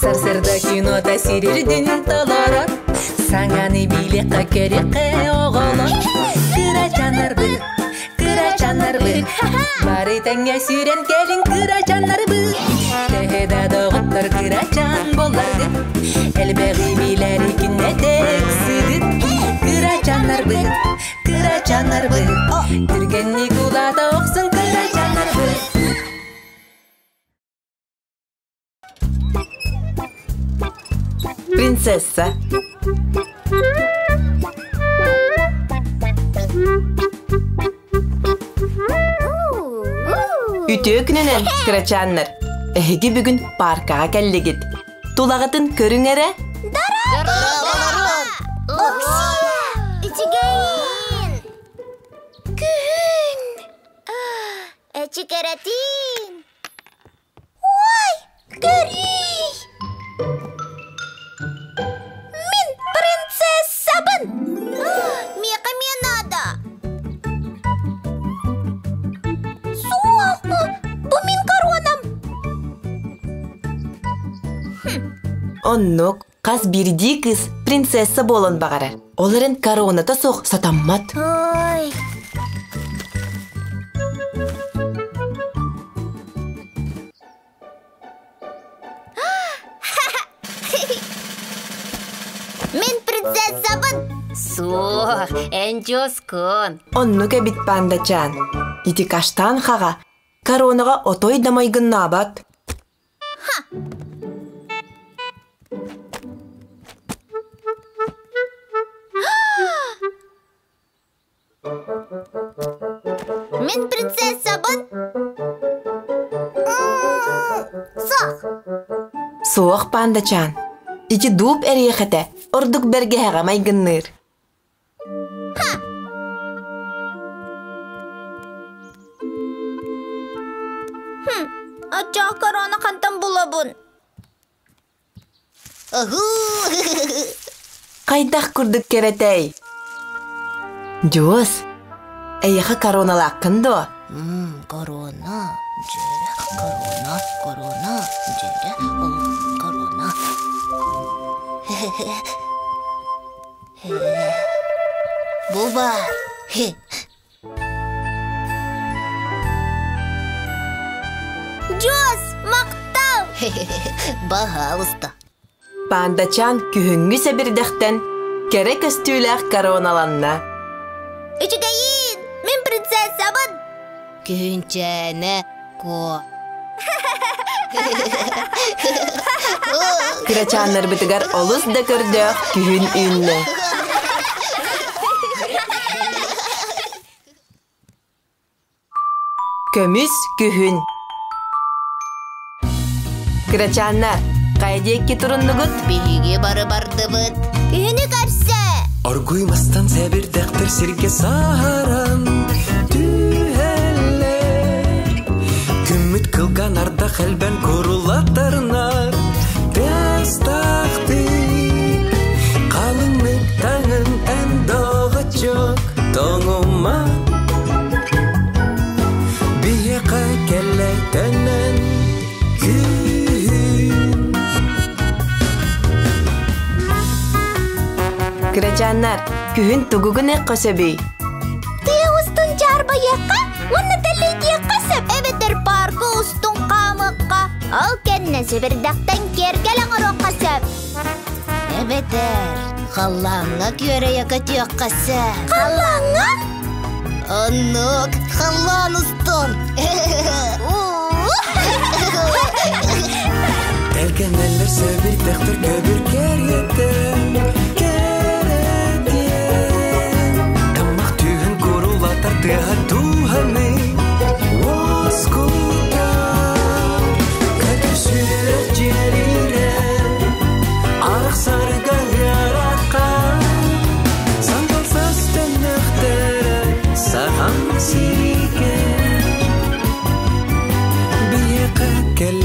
Сарсырда кинота сирирдин толорор. Саҥаны билиэххэ көрүөххэ оҕолор. Кырачаннарбыт, кырачаннарбыт, бары тэҥҥэ сүүрэн кэлин кырачаннарбыт. Төһө да доҕоттор кырачан буолларгыт, элбэҕи билэри күннэтэ ыксыгыт. Кырачаннарбыт, кырачаннарбыт, түргэнник улаата охсун кырачаннарбыт. Принцесса. Үтүө күнүнэн, кырачааннар! Эһиги бүгүн паркаҕа кэллигит. Тулаҕытын көрүҥ эрэ. Оксия! Үчүгэйин! Күһүн! Эчикэрэтин! Ой, көрүй! Мин принцессабын! Миэхэ мне надо! Суох, бу мин коронам! Оннук хас биирдии кыыс принцесса буолан баҕарар. Ол эрэн короната суох сатаммат. Ой! Мин принцессабын! Суох, эн дьоскун. Оннук эбит пандачаан. Ити каштан хаҕа коронаҕа отой да майгыннаабат. Мин принцессабын! Суох! Суох, пандачаан. Ити дууп эриэхэтэ ордук бэргэһэҕэ майгынныыр. Оччоҕо корона хантан булабын? Хайдах курдук кэрэтэй? Дьуос, эйиэхэ короналааххын дуо? Корона, дьэрэ, корона, корона, дьэрэ, корона. Бу баар. Дьуос, махтал! Баһаалыста. Пандачаан күһүҥҥү сэбирдэхтэн кэрэ көстүүлээх короналанна. Үчүгэйиин, мин принцессабын! Күһүнчээнэ куо. Кырачааннарбытыгар олус да көрдөөх күһүн үүннэ. Көмүс күһүн. Кырачааннар, хайа диэки туруннугут? Биһиги бары бардыбыт. Күһүнү көрсө! Оргуй мастан сэбирдэхтэр сиргэ саһаран түһэллэр. Күммүт кылган ардах элбэн курулаттарынар тыастаахтык. Халыҥнык таҥын эн доҕоччук тоҥума. Биһиэхэ кэлэ төннөн күһүн. Кырачааннар, күһүн тугу гыныахха сөбүй? Тыа устун чаарбайыахха уонна тэллэйдиэххэ сөп эбэтэр парка устун хаамыахха. Ол кэннэ сэбирдэхтэн киэргэл оҥоруохха сөп. Эбэтэр халлааҥҥа күөрэйэ көтүөххэ сөп. Халлааҥҥа? Оннук, халлаан устун. Тэлгэнэллэр сэбирдэхтэр көбүр кэриэтэ кэрэтиэн. Таммах түһэн курулатар тыаһа дууһаны уоскутар. Көтөр сүрэх дьиэлиирэ арахсарга ыарахан. Сандал саас төннөхтөрө сахан сиикэ. Биһиэхэ кэлэ